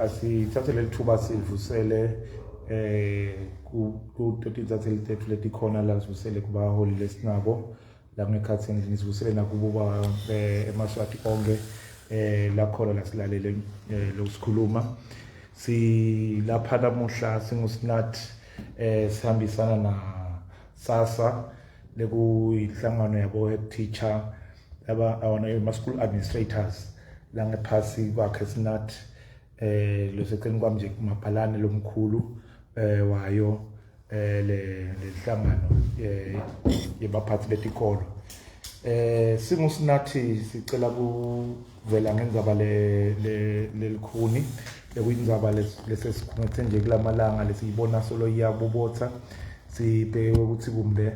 Asithathe leli thuba sivusele kuto tinsatheli tethu letikhona la, sivusele kubaholi lesinabo la ngekhathi endlini, sivusele nakubo ba emaSwati onke lakhona lasilalele lokusikhuluma. Silapha namuhla singuSinat, sihambisana na SASA, lekuyinhlangano yabo head teacher laba awona ema school administrators la ngephasi kwakhe Sinat, loseceleni kwami nje mabhalane lomkhulu wayo le lenhlangano yebaphathi betikolo. Singusinathi sicela kuvela ngendzaba le lelikhuni, lekuyindzaba lesesikhungethe nje kulamalanga lesiyibona solo iyabobotha. Sibheke ukuthi kumbe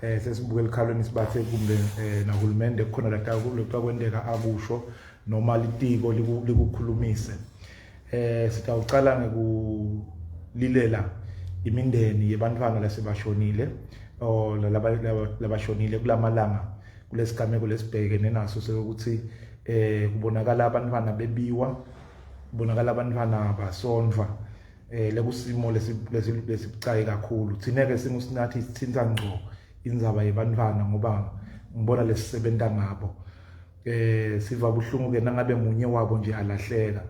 sesibuke elikhalweni, sibathe kumbe nahulumende kukhona latakwenteka akusho noma litiko likukhulumise. Sitawucala ngekulilela imindeni yebantwana lasebashonile or labashonile kulamalanga kulesigameko lesibhekene naso sekuthi kubonakala abantwana bebiwa, kubonakala abantwana basondvwa, lekusimo lesibucayi kakhulu. Thina-ke singusinathi sithinta ngco indzaba yebantwana ngoba ngibona lesisebenta ngabo. Siva buhlungu ke nangabe munye wabo nje alahleka,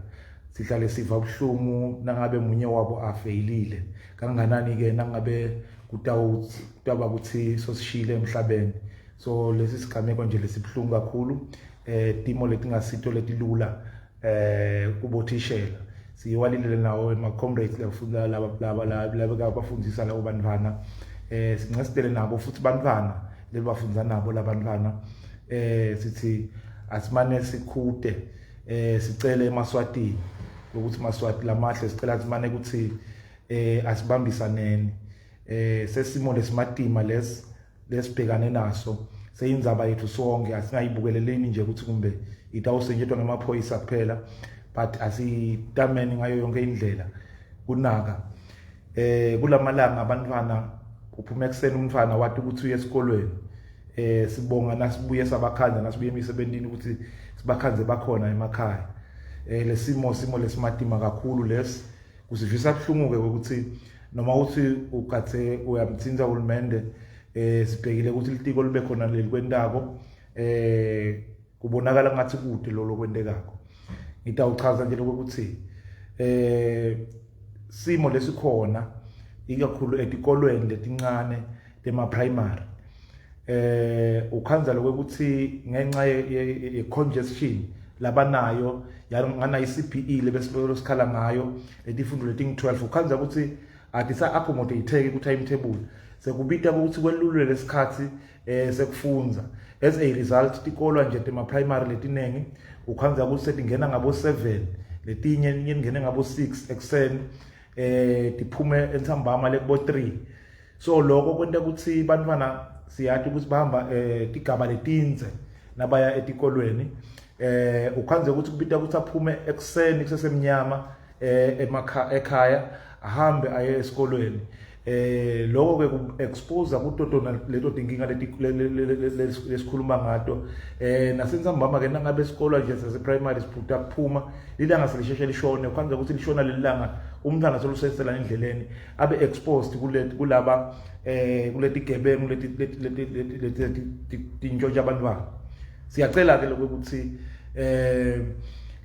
sihlale siva buhlungu nangabe munye wabo afeyilile, kanganani ke nangabe kutawuba ukuthi sosishile emhlabeni. So lesi sigameko nje lesibuhlungu kakhulu, timo letingasito letilula kubothishela. Siwalilele nawo ema comrades lafunda laba laba laba abafundisa labo bantwana, sincesitele nabo futhi bantwana lebafundza nabo labantwana. Sithi asimane sikhute, sicele emaSwatini ukuthi maSwati lamahle, sicela simane ukuthi asibambisaneni. Sesimo lesimatima lesi lesibhekane naso, seyindzaba yethu sonke. Asingayibukeleleni nje ukuthi kumbe itawusenjetwa ngemaphoyisa kuphela, but asitameni ngayo yonke indlela kunaka. Kulamalanga abantwana uphuma ekuseni, umntwana wathi ukuthi uye esikolweni. Sibonga nasibuye sabakhanda, nasibuye emisebentini, ukuthi sibakhanze bakhona emakhaya. Lesimo simo lesimatima kakhulu lesi, kusivisa buhlungu ke ukuthi noma uthi ugathe uyamthinta uhulumende. Sibhekile ukuthi litiko libe khona leli kwentako, kubonakala ngathi kude lo lokwentekako. Ngitawuchaza nje lokuthi simo lesikhona ikakhulu etikolweni letincane tema primary, ukhanza lokuthi ngenxa ye congestion labanayo ngana i-CPE lebesibelo sikhala ngayo, letifundo letingu-12, ukhanza ukuthi atisa accommodate ku timetable, sekubita ukuthi kwelulwe lesikhathi sekufunza. As a result, tikolwa nje tema primary letinengi ukhanza ukuthi setingena ngabo 7, letinye ngene ngabo 6 ekuseni, tiphume entsambama lekubo 3. So lokho kwenta ukuthi bantwana, siyati ukuthi bahamba tigaba letindze nabaya etikolweni. Ukhanze ukuthi kubita ukuthi aphume ekuseni kusesemnyama emakhaya ekhaya, ahambe aye esikolweni. Lokho ke ku expose kutotona leto tinkinga leti lesikhuluma ngato. Nasentsambama ke nangabe esikolwa nje sase primary siphuta kuphuma, lilanga selisheshe lishone. Ukhanze ukuthi lishona lelilanga, umntwana solusesela endleleni, abe exposed kule kulaba kuleti gebengu leti leti leti tintshontsha abantwana. Siyacela ke lokuthi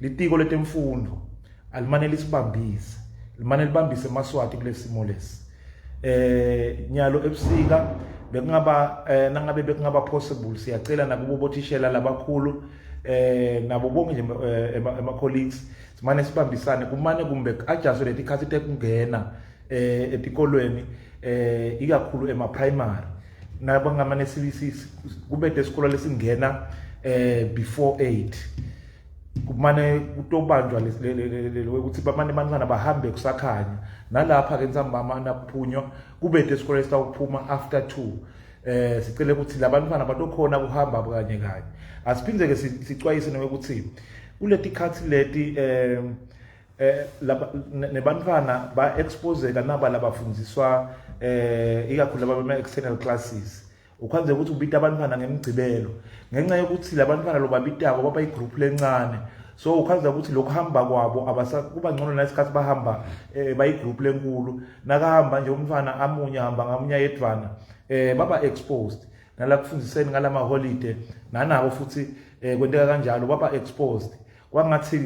litiko letemfundo alimane lisibambise, limane libambise emaSwati kulesimo lesi. Nyalo ebusika bekungaba nangabe bekungaba possible, siyacela nakubo bothishela labakhulu nabo bonke nje ema colleagues, simane sibambisane, kumane kumbe adjustwe letikhathi tekungena etikolweni, ikakhulu ema primary, nabangamane kube lesikolo lesingena before 8, kumane kutobanjwa ukuthi bamane abantwana bahambe kusakhanya. Nalapha ke ntsambama nakuphunywa, kube lesikolo esitawuphuma after 2. Sicele ukuthi labantwana batokhona kuhamba kanye kanye. Asiphindze ke sicwayise nokuthi kuleti khathi leti laba nebantwana ba exposeka naba labafundziswa, ikakhulu laba bema external classes. Ukhanze ukuthi ubita abantwana ngemgcibelo, ngenxa yokuthi labantwana lobabitako baba igroup lencane. So ukhandza ukuthi lokuhamba kwabo abasa kuba ngcono nasikhathi bahamba bayigroup lenkulu. Nakahamba nje umntwana amunye hamba ngamunye yedvana, baba exposed. Nala kufundiseni ngalama holiday nanako futhi kwenteka kanjalo, baba exposed. Kwangathi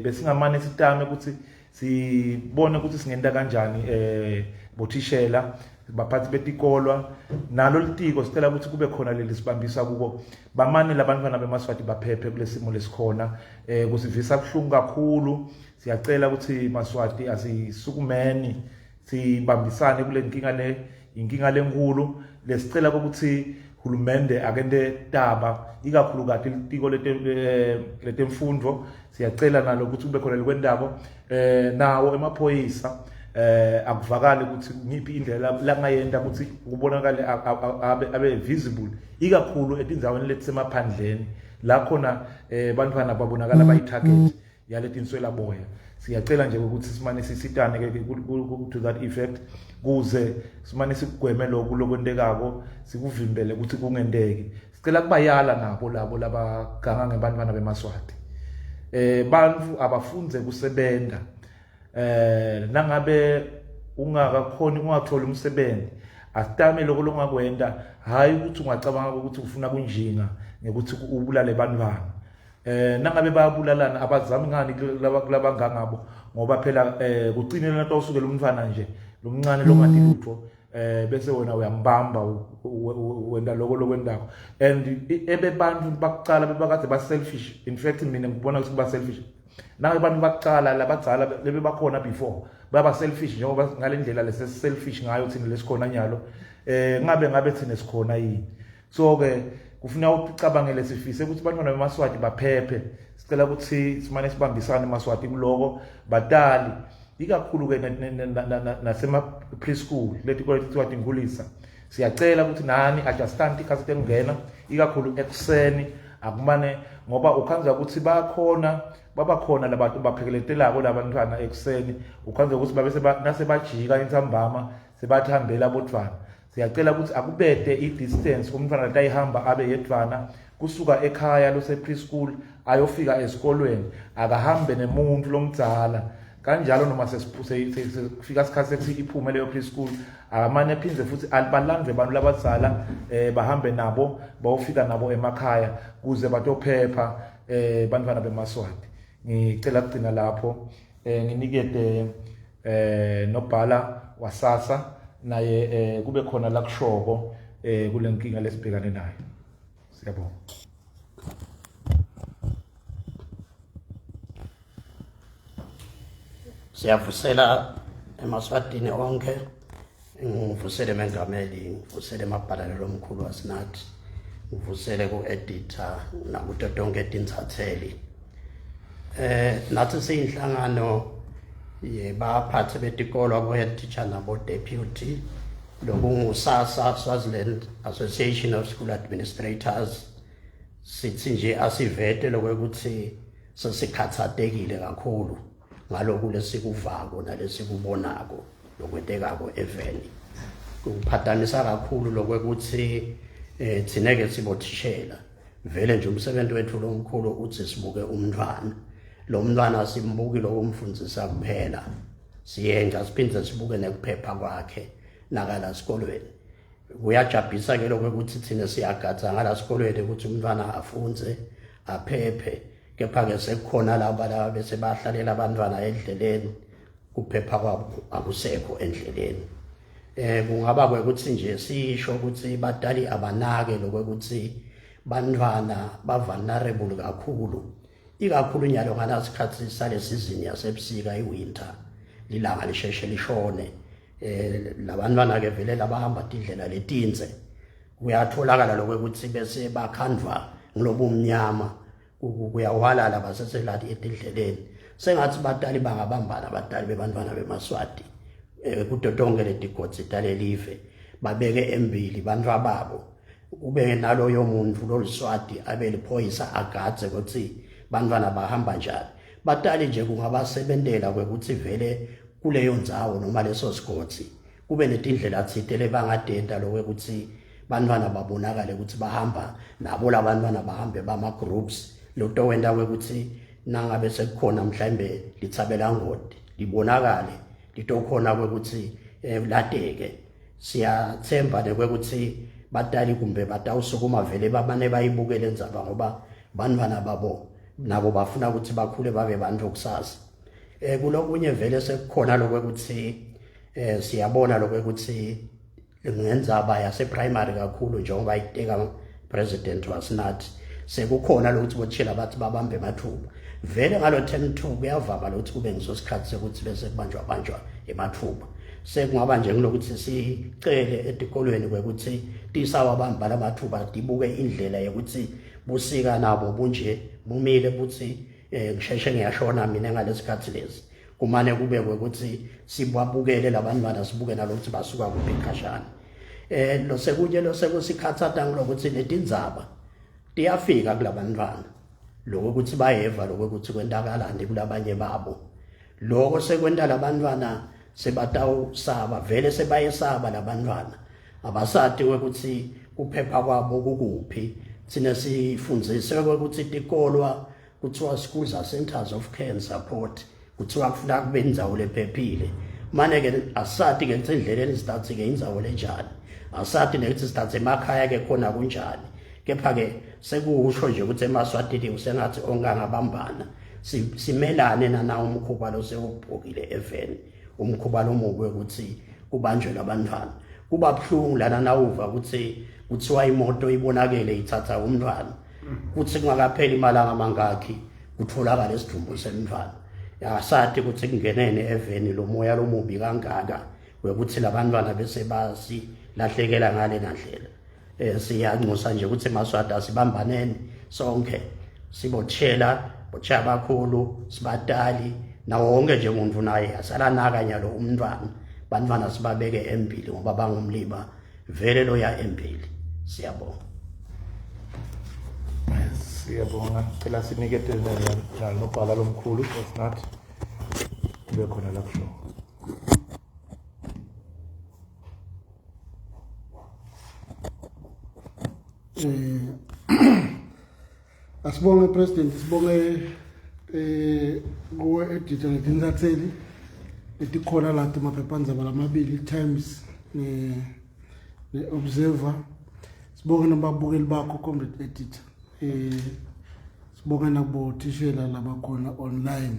besingamane sitame ukuthi sibone ukuthi singenta kanjani, bothishela, baphathi betikolwa, nalo litiko, sicela ukuthi kube khona leli sibambisa kuko, bamane labantwana bemaSwati baphephe kulesimo lesikhona. Kusivisa kuhlungu kakhulu. Siyacela ukuthi maSwati asisukumeni, sibambisane kule nkinga le, inkinga lenkulu. Lesicela ukuthi hulumende akente taba, ikakhulukati litiko letemfundvo, siyacela nalo ukuthi kube khona likwendako, nawo emaphoyisa. Akuvakali ukuthi ngiphi indlela langayenta ukuthi kubonakale abe visible, ikakhulu etindzaweni letisemaphandleni la khona bantwana babonakala bayi-target yaletinswela boya. Siyacela nje ukuthi simane sisitane ke to that effect, kuze simane sikugweme lokhu lokwentekako, sikuvimbele ukuthi kungenteki. Sicela kubayala nabo labo labaganga ngebantwana bemaSwati, bantfu abafunze kusebenta. Nangabe ungakakhoni, ungatholi umsebenzi, asitame lokho longakwenta, hayi ukuthi ungacabanga ukuthi ufuna kunjinga ngekuthi ubulale bantwana. Nangabe bayabulalana, abazami ngani kulaba kulabangangabo? Ngoba phela kucinela natawusukela umntwana nje lomncane longati lutho, bese wena uyambamba, wenda lokho lokwendako. And ebe bantu bakucala bebakade ba selfish. In fact, mina ngibona ukuthi ba selfish nangabe abantu bakucala labadzala lebe bakhona before baba selfish njengoba ngale ndlela lese selfish ngayo thina lesikhona nyalo. Ngabe thina sikhona yini? So ke kufuna ucabangele, sifise ukuthi abantwana bemaSwati baphephe. Sicela ukuthi simane sibambisane emaSwati kuloko, batali ikakhulu ke nasema preschool, letikole tithiwa tinkulisa. Siyacela ukuthi nani adjustani tikhathi tekungena, ikakhulu ekuseni, akumane ngoba ukhandza ukuthi bakhona, babakhona labantu baphekeletelako labantwana ekuseni, ukhandza ukuthi babe nasebajika entsambama sebathambela bodvwana. Siyacela ukuthi akubede i-distance umntwana latayihamba abe yedvwana kusuka ekhaya lose preschool ayofika esikolweni, akahambe nemuntu lomdzala kanjalo. Noma sesifika isikhathi sekuthi iphume leyo preschool, akamane aphindze futhi balandwe abantu labadzala, bahambe nabo bayofika nabo emakhaya kuze batophepha bantwana bemaSwati. Ngicela kugcina lapho, nginikete nobhala wasasa naye kube khona la kushoko kule nkinga lesibhekane nayo. Siyabonga. Siyavusela emaSwatini onke, ngivusele mengameli, ngivusele emabhalane lomkhulu wasinathi, ngivusele ku-editor nakuto tonke tintsatseli. Nathi siyinhlangano yebaphathi betikolo, abo-head teacher nabo-deputy, lokungusasa, Swaziland Association of School Administrators. Sithi nje asivete lokwekuthi sesikhathatekile kakhulu ngaloku lesikuvako nalesikubonako lokwentekako eveni. Kuphatanisa kakhulu lokwekuthi thine-ke sibothishela vele nje umsebenzi wethu lomkhulu uthi sibuke umntwana. Lo mntwana simbuki lokumfundzisa kuphela, siyenza siphindze sibuke nekuphepha kwakhe nakala sikolweni. Kuyajabhisa ke lokho ukuthi thina siyagadza ngala sikolweni ukuthi umntwana afunze aphephe, kepha-ke sekukhona laba laba bese bahlalela abantwana endleleni, kuphepha kwabo akusekho endleleni. Kungaba kwekuthi nje sisho ukuthi batali abanake lokwekuthi bantwana ba vulnerable kakhulu, ikakhulu nyalo ngalasikhathi sale season yasebusika, iwinter, lilanga lisheshe lishone. Labantwana ke vele labahamba tindlela letinze, kuyatholakala lokwekuthi bese bakhandvwa ngilobumnyama, kuyawalala baseselati etindleleni. Sengathi batali bangabambana, batali bebantwana bemaSwati kuto tonke letigodzi talelive, babeke embili bantwa babo, kube naloyo muntu loliswati abe liphoyisa agadze ukuthi bantwana bahamba njani. Batali nje kungabasebentela kwekuthi vele kuleyo ndzawo noma leso sigodzi kube netindlela tsite lebangatenta lokwekuthi bantwana babonakale ukuthi bahamba nabo labantwana, bahambe bama-groups, lokutowenta kwekuthi nangabe sekukhona mhlambe lithabelangoti libonakale litokhona kwekuthi eh, lateke. Siyathemba nekwekuthi batali kumbe batawusukuma vele babane bayibuke lendzaba ngoba bantwana babo nabo bafuna ukuthi bakhule babe bantu kusasa. Eh kulokunye vele sekukhona lokwekuthi eh siyabona lokwekuthi ngendzaba yase primary kakhulu njengoba iteka president wasinathi sekukhona lokuthi bothishela bathi babambe emathuba vele ngalo term 2 kuyavama lokuthi kube ngiso sikhathi sekuthi bese kubanjwa banjwa emathuba. Sekungaba nje ngilokuthi sicele etikolweni kwekuthi tisawabamba lamathuba tibuke indlela yokuthi busika nabo bunje bumile buthi eh ngisheshe ngiyashona mina ngalesikhathi lesi. Kumane kube ukuthi sibabukele labantwana sibuke nalokuthi basuka kuphi khashana. Eh lo sekunye lo sekusikhathata ngilokuthi letindzaba tiyafika kulabantwana lokho ukuthi bayeva lokho ukuthi kwentakalani kulabanye babo. Lokho sekwenta labantwana sebatawusaba vele sebayesaba labantwana abasati ukuthi kuphepha kwabo kukuphi. Thina sifundziswe ukuthi tikolwa kuthiwa schools are centers of care and support, kuthiwa kufuna kube indzawo lephephile. Mane ke asati ke ukuthi endleleni sitatsi ke indzawo lenjani, asati nekuthi sitatsi emakhaya ke khona kunjani, kepha ke sekusho nje ukuthi emaswatini usengathi onke angabambana simelane nanawo umkhuba lo sewubhokile eveni, umkhuba lomubi ukuthi kubanjwe labantwana. Kuba buhlungu lana nawuva ukuthi kuthiwa imoto ibonakele ithatha umntwana, kuthi kungakapheli imalanga amangakhi kutholakala isidumbu semntwana. Asati ukuthi kungenene eveni lo moya lomubi kangaka wekuthi labantwana bese basilahlekela ngale ndlela. Eh siyanxusa nje ukuthi emaswati asibambaneni sonke sibothela bothela abakhulu sibatali nawo wonke nje umuntu naye asalanaka nyalo umntwana, bantwana sibabeke embili ngoba bangumliba vele loya embili. Siyabonga. Siyabonga. Cela sinikete nobhala lomkhulu osinathi kube khona la kusho. Eh asibonge president, sibonge eh kuwe editor netinsatseli letikhona la emaphephandzaba lamabili, Times ne ne-Observer. Sibonge nababukeli bakho comrade editor, eh sibonge nakubothishela labakhona online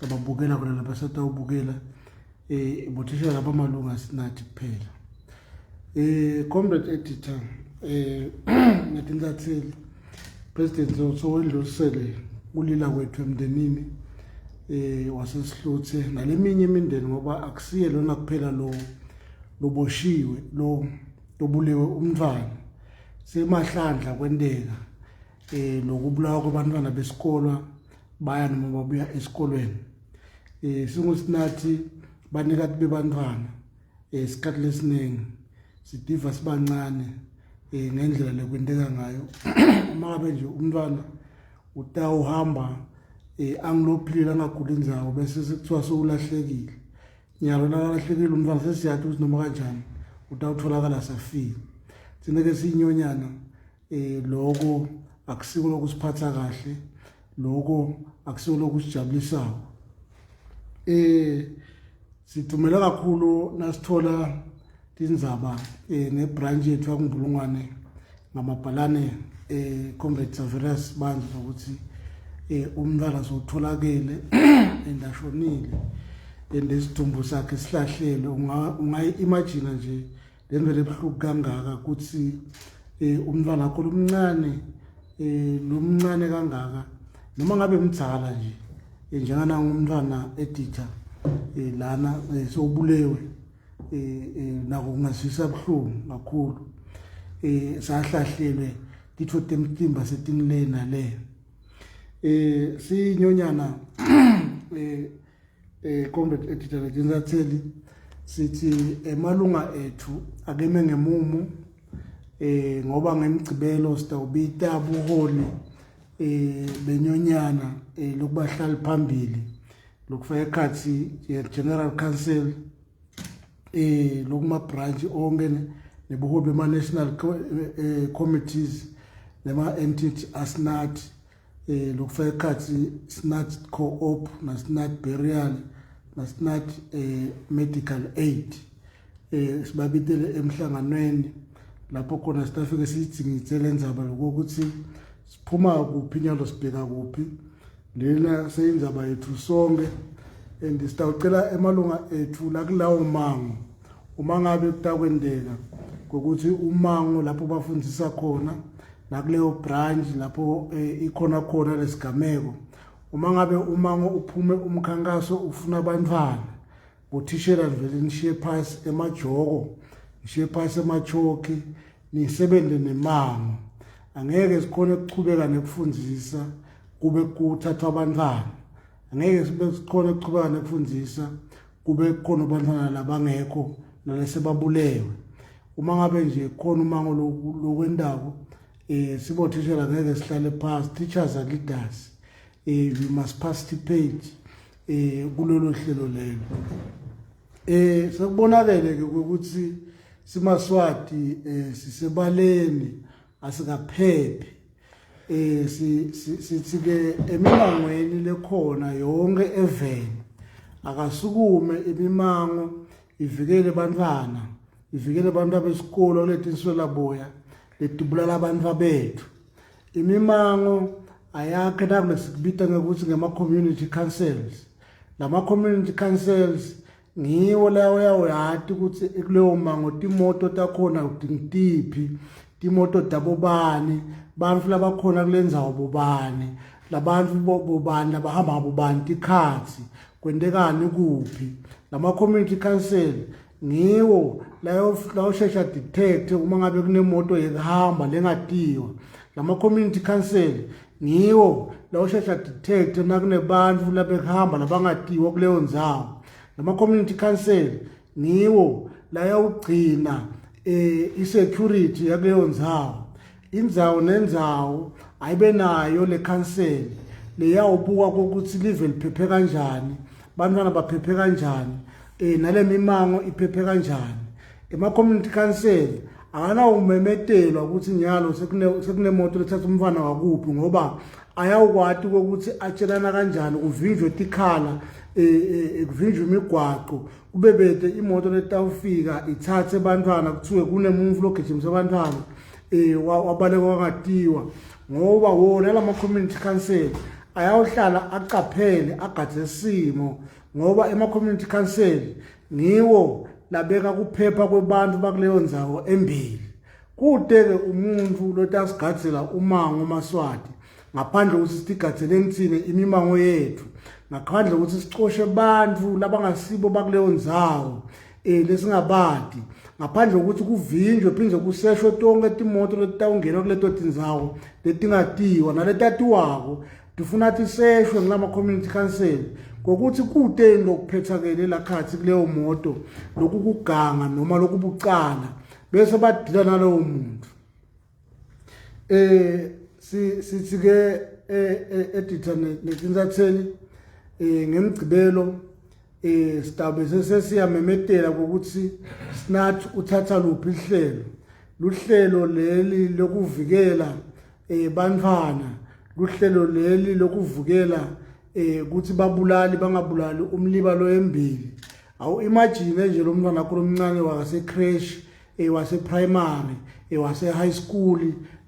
lababukela khona labasatawubukela, eh bothishela labamalunga sinathi kuphela. Eh comrade editor, eh netinsatseli, president sowendlulisele kulila kwethu emndenini eh wasesihluthe naleminye imindeni, ngoba akusiye lona kuphela lo loboshiwe lo lobulewe umntwana. Semahlandla kwenteka eh lokubulawa kwabantwana besikolwa baya noma babuya esikolweni. Eh singusinathi banikati bebantwana eh isikhathi lesiningi sidiva sibancane eh ngendlela lekwenteka ngayo. Uma ngabe nje umntwana utawuhamba eh angilophilile angaguli indzawo bese sekuthiwa sewulahlekile. Nyalo nakalahlekile umntwana sesiyathi ukuthi noma kanjani utawutholakala safile. Thina ke siyinyonyana eh lokho akusiko lokusiphatha kahle, lokho akusiko lokusijabulisayo. Eh sidumela kakhulu nasithola tindzaba eh ngebranch yethu yakumbulungwane ngamabhalane eh comrade Saveras Banzi ukuthi eh umntwana sowutholakele endashonile and isidumbu sakhe sihlahlelwe. Ungayi-imagine nje le nto lebuhlungu kangaka ukuthi eh umntwana wakho lomncane eh lomncane kangaka, noma ngabe mdzala nje eh, njengana umntwana editor eh lana eh, sowubulewe eh, eh nako kungazwisa buhlungu kakhulu. Eh sahlahlelwe titfo temtimba setinile nale eh sinyonyana eh eh comrade editor letinsatheli sithi emalunga ethu akeme ngemumo eh ngoba ngemgcibelo sitawubita buholi eh benyonyana eh lokubahlali phambili lokufaka ekhathi General Council eh lokuma branch onke nebuholi bema national committees nema entity asinathi. eh lokufaka ekhatsi Snat Co-op na Snat Burial na Snat eh Medical Aid eh sibabitele emhlanganweni lapho khona sitafike siyidzingidze lendzaba lokuthi siphuma kuphi nyalo sibheka kuphi. Lena seyindzaba yethu sonke and sitawucela emalunga ethu lakulawo mango uma ngabe kutakwenteka ngokuthi umango lapho bafundzisa khona nakuleyo branch lapho eh, ikhona khona lesigameko uma ngabe umango uphume umkhankaso ufuna abantwana bothishela nivele nishiye phasi emajoko nishiye phasi emachoki nisebenze nemango angeke sikhone ukuchubeka nekufundzisa kube kuthathwa abantwana angeke sibe sikhone ukuchubeka nekufundzisa kube khona abantwana labangekho nalesebabulewe uma ngabe nje khona umango lokwendako eh sibothishela ngeke sihlale phansi. Teachers are leaders, we must participate kulolo hlelo lelo. Sekubonakele ke ukuthi simaSwati sisebaleni, asikaphephi. Sithi ke emimangweni lekhona yonke eveni akasukume imimango ivikele bantwana, ivikele abantu abesikolo letinswelaboya letibulala abantu bethu. Imimango ayakhe nakule sikubita ngekuthi ngema-community councils. Lama-community councils ngiwo lawo yawuyati ukuthi kuleyo mango timoto takhona ngitiphi, timoto tabobani, bantfu labakhona kule ndzawo bobani, labantfu bobani, labahamba ngabobani tikhatsi, kwentekani kuphi. Lama-community council ngiwo layoshesha detect uma ngabe kunemoto yekuhamba lengatiwa. Lama-community council ngiwo layoshesha detect nakunebantfu labekuhamba labangatiwa kuleyo ndzawo. Lama-community council ngiwo layawugcina i-security yakuleyo ndzawo. Indzawo nendzawo ayibe nayo le council leyawubuka ukuthi live liphephe kanjani, bantwana baphephe kanjani, nale mimango iphephe kanjani. Ema-community council akanawumemetelwa ukuthi nyalo sekunemoto lethatha umfana wakuphi, ngoba ayawukwati ukuthi atshelana kanjani kuvinjwe tikhala, kuvinjwe imigwaqo, kube bete imoto letawufika ithathe bantwana kuthiwe kunemuntu logijimisa abantwana wabaleka wangatiwa, ngoba wona lama community council ayawuhlala acaphele agadze simo, ngoba ema community council ngiwo labeka kuphepha kwebantu bakuleyo ndzawo embili. Kute-ke umuntu lotasigadzela umango maSwati ngaphandle kokuthi sitigadzeleni tsine imimango yethu, ngaphandle kokuthi sicoshe bantfu labangasibo bakuleyo ndzawo lesingabati, ngaphandle kokuthi kuvinjwe phindze kuseshwe tonke timoto letitawungena kuleto tindzawo letingatiwa naletatiwako tifuna tiseshwe ngilama community council ngokuthi kuteni lokuphethakele lakhathi kuleyo moto lokukuganga noma lokubucala bese badila nalowo muntu. Sithi ke editor netinsatheli ngemgcibelo sitabe sesiyamemetela ukuthi Snat uthatha luphi ihlelo, luhlelo leli lokuvikela bantfwana, luhlelo leli lokuvukela ukuthi babulali bangabulali umliba lo embili. Awu imagine nje lo mntwana wakho lomncane wase creche, wase primary, wase high school,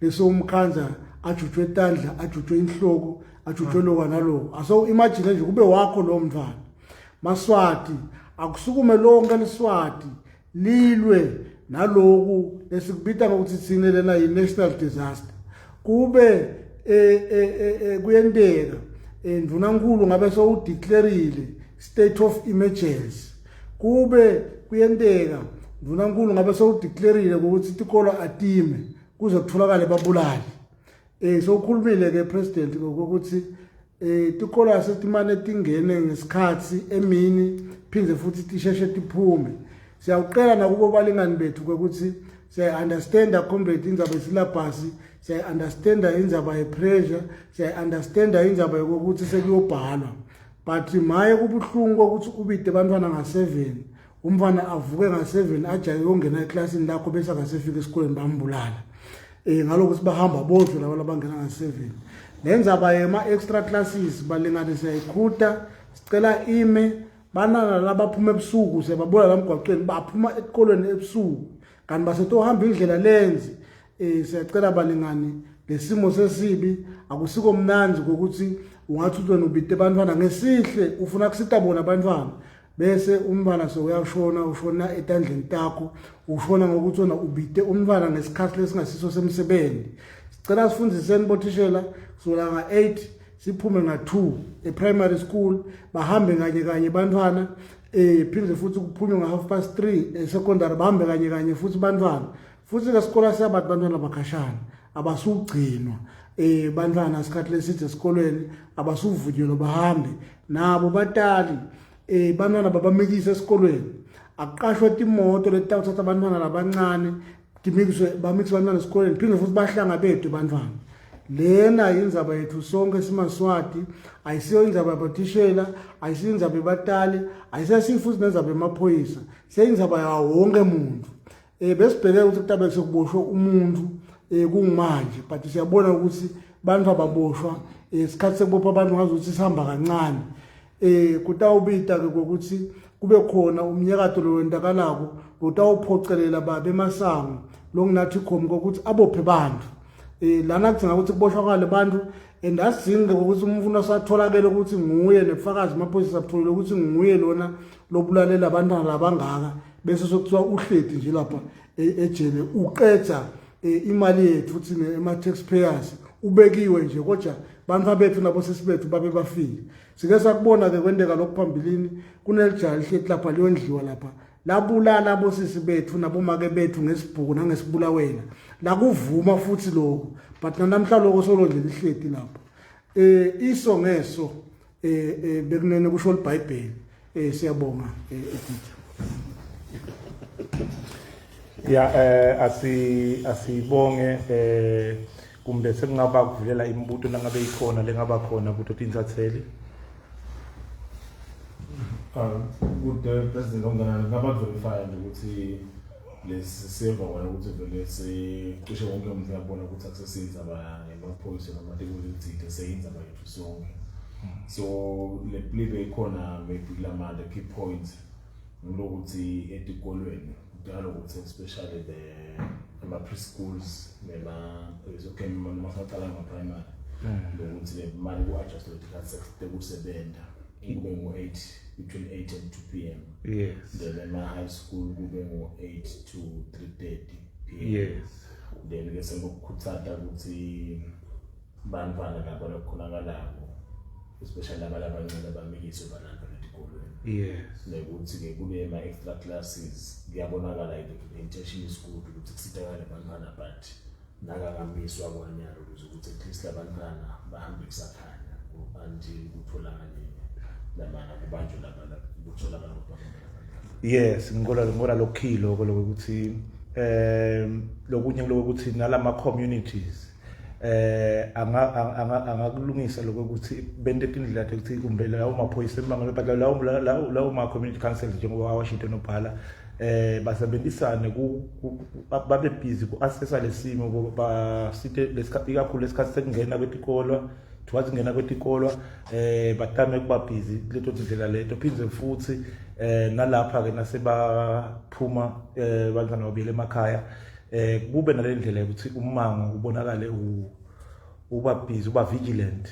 lesomkhanza ajutshwe tandla, ajutshwe inhloko, ajutshwe lokwa naloko. Aso imagine nje kube wakho lo mntwana. MaSwati akusukume lonke liSwati lilwe naloku lesikubita ngokuthi thine lena yi-national disaster. Kube kuyenteka Ndunankulu ngabe sowudeclareile state of emergency. Kube kuyenteka Ndunankulu ngabe sowudeclareile ukuthi tikolo atime kuze kutholakale babulali. Sowukhulumile ke president ngokuthi tikolo asetimane tingene ngesikhathi emini phinde futhi tisheshe tiphume. Siyawuqela nakubo balingani bethu ukuthi siyayi-understanda comrade indzaba yesilabhasi, siyayi-understanda indzaba ye-pressure, siyayi-understanda indzaba yokuthi sekuyobhalwa, but maye kubuhlungu kokuthi ubide abantwana nga-7, umfana avuke nga-7 ajake kuyongena eklasini lakho bese akasefika esikoleni bambulala. Ngalokho sibahamba bodwa laba labangena nga-7. Lendzaba yema extra classes balingani siyayikhuta, sicela ime banana labaphuma ebusuku siyababona la mgwaqweni baphuma esikolweni ebusuku kanti basetohamba indlela lenzi. Siyacela balingani, lesimo sesibi akusiko mnandzi kokuthi ungathi wena ubite bantfwana ngesihle ufuna kusita bona bantfwana bese umntfwana sewuyashona, ushona etandleni takho, ushona ngokuthi wena ubite umntfwana ngesikhathi lesingasiso semsebenzi. Sicela sifundziseni bothishela kusukela nga-8 siphume nga-2 e-primary school, bahambe kanye kanye bantfwana, phinde futhi kuphunywe nga-3:30 e-secondary, bahambe kanye kanye futhi bantfwana. Futhi-ke sikole siyabantu bantwana bakhashana abasugcinwa bantwana isikhathi leside esikolweni, abasuvunyelwa bahambe nabo batali. Bantwana babamikise esikolweni, akuqashwe timoto letitawuthatha abantwana labancane timikiswe, bamikise abantwana esikolweni, phinde futhi bahlangabetwe bantwana. Lena indzaba yethu sonke simaswati, ayisiyo indzaba yabathishela, ayisiyo indzaba yebatali, ayisesiyo futhi nendzaba yemaphoyisa, seyindzaba yawo wonke muntu. Besibheke ukuthi kutabe sekuboshwe umuntu kungimanje, but siyabona ukuthi bantu ababoshwa, isikhathi sekubopha abantu ngazuthi sihamba kancane. Kutawubita ke ukuthi kube khona umnyakato lowentakalako lotawuphocelela babe emasango longunathi khomi kokuthi abophe bantu. Lana kudzinga ukuthi kuboshwa kwale bantu, and asidzingi ukuthi umuntu asatholakele ukuthi nguye nebufakazi amaphoyisa abutholile ukuthi nguye lona lobulalela abantwana labangaka, bese sokuthiwa uhleti nje lapha ejele uqedza imali yethu thina ema-taxpayers, ubekiwe nje kodwa bantu bethu nabo sisi bethu babe bafile. Sike sakubona-ke kwenteka lokhu phambilini, kunelijaha lihleti lapha liyondliwa lapha, labulala abosisi bethu nabomake bethu ngesibhuku nangesibulawela, lakuvuma futhi lokho, but nanamhla lokho solo nje lihleti lapha. Iso ngeso bekunene kusho iBhayibheli. Siyabonga editor. Ya, asibonge kumbe sekungaba kuvulela imibuto nangabe ikhona lengaba khona kuto tintsatseli. Kude president ongenani ngaba verify nje ukuthi lesi seva wena ukuthi vele sicishe wonke umuntu uyabona ukuthi akusesiyindzaba yemaphoyisa noma tikulidzide, seyindzaba yethu sonke. So le plea ikhona maybe kulama the key points ngilokuthi etikolweni kudala ukuthi especially the ama-preschools nema is okay noma saqala ngama-primary lokuthi le mali ku-adjustwe tikhathi tekusebenza kube ngu-8, between 8 and 2 p.m. Then ema-high school kube ngu-8 to 3:30 p.m. Then ke sengokukhuthata ukuthi bantwana laba lokukhonakalako, especially laba labancane, bamikiswe balandwe etikolweni. Nekuthi-ke kube ma-extra classes, kuyabonakala the intention is good ukuthi kusitakale bantwana, but nakakamiswa kwanyalo ukuze ukuthi at least labantwana bahambe kusakhanya until kutholakale lamana kubanjwe laba kutholakala ukuthi bahambe labantwana. Yes, ngikhola lokukhilo lokuthi lokunye lokuthi nalama communities angakulungisa lokuthi bente tindlela tekuthi kumbe lawo maphoyisa emangalo, but lawo ma community councils njengoba awashito nobhala basebenzisane ku babe busy ku assessa lesimo, basite lesikhathi, ikakhulu lesikhathi sekungena kwetikolwa, towards kungena kwetikolwa, batame kuba busy leto tindlela leto. Phindze futhi nalapha ke nasebaphuma bantwana babuyele emakhaya, kube nale ndlela yokuthi ummango ubonakale uba busy, uba vigilant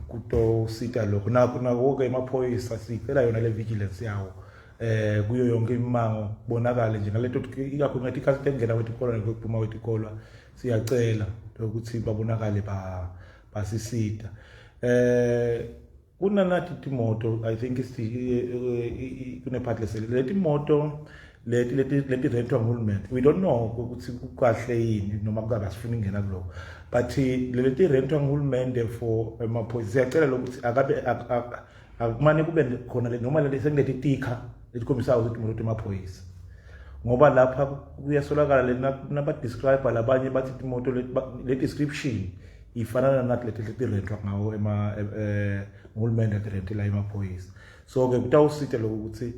kutosita lokho. Nako ke emaphoyisa sicela yona le vigilance yawo kuyo yonke imimango, kubonakale nje ngaleto, ikakhulu ngathi ikhathi tekungena kwetikolwa nekuphuma kwetikolwa, siyacela ukuthi babonakale basisita. Kunanathi timoto, I think kunepart lesele leti moto leti rentwa nguhulumende, we don't know ukuthi kukahle yini noma kukabi, asifuni ingena kuloko, but leti rentwa nguhulumende for emaphoyisa, siyacela lokuthi akabe akumane kube khona le noma leli sekuneti tikha letikhombisayo ukuthi imoto temaphoyisa, ngoba lapha kuyasolakala le naba-describe labanye bathi imoto le description ifanana nathi leti letirentwa ngawo ema nguhulumende atirentela emaphoyisa. So ke kutawusita lokho ukuthi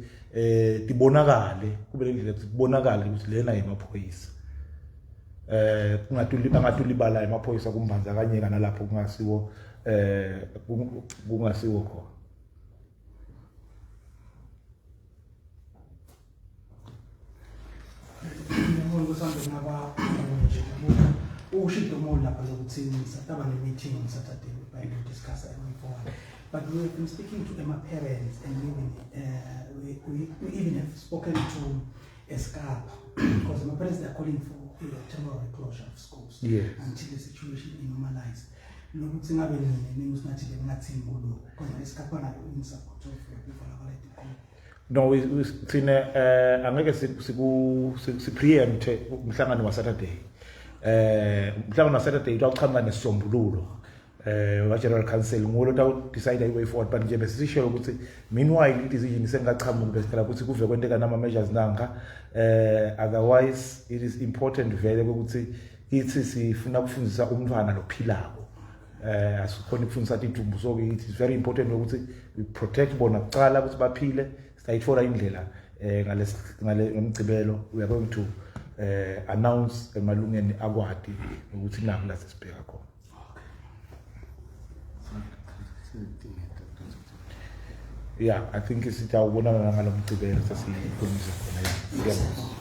tibonakale, kube le ndlela ukuthi kubonakale ukuthi lena yemaphoyisa. Eh kungatuli angatulibala emaphoyisa kumbandzakanyeka nalapho kungasiwo eh kungasiwo khona. Ngiyabona ukuthi mhlawumbe kungaba nje ushido more lapha lokuthi ngisataba ne-meeting on Saturday whereby we discuss a way forward. But we have been speaking to my parents and even, we even have spoken to ESCAP because my parents they are calling for a temporary closure of schools until the situation is normalized. Nokuthi ngabe nina ningusinathi bengathini kulokho because ESCAP nayo in support of ukuvala kwale tikolo. No, thina angeke siku si preempt umhlangano wa Saturday. Umhlangano wa Saturday utawuchamuka nesisombululo. Wa General Council ngulo tawu decide i way forward, but nje besisho ukuthi meanwhile i decision isengachamuki, besicela ukuthi kuve kwenteka nama measures nanka. Otherwise it is important vele ukuthi ithi sifuna ukufundisa umntwana lophilako, asikhona ukufundisa tidumbu, so it is very important ukuthi we protect bona kucala ukuthi baphile. Sayithola indlela ngale ngale ngomgcibelo we are going to announce emalungeni akwadi ukuthi naku la sesibheka khona. Yeah, I think sitawubonana ngalomgcibelo sesikhulumisa khona. Yeah, siyabonga.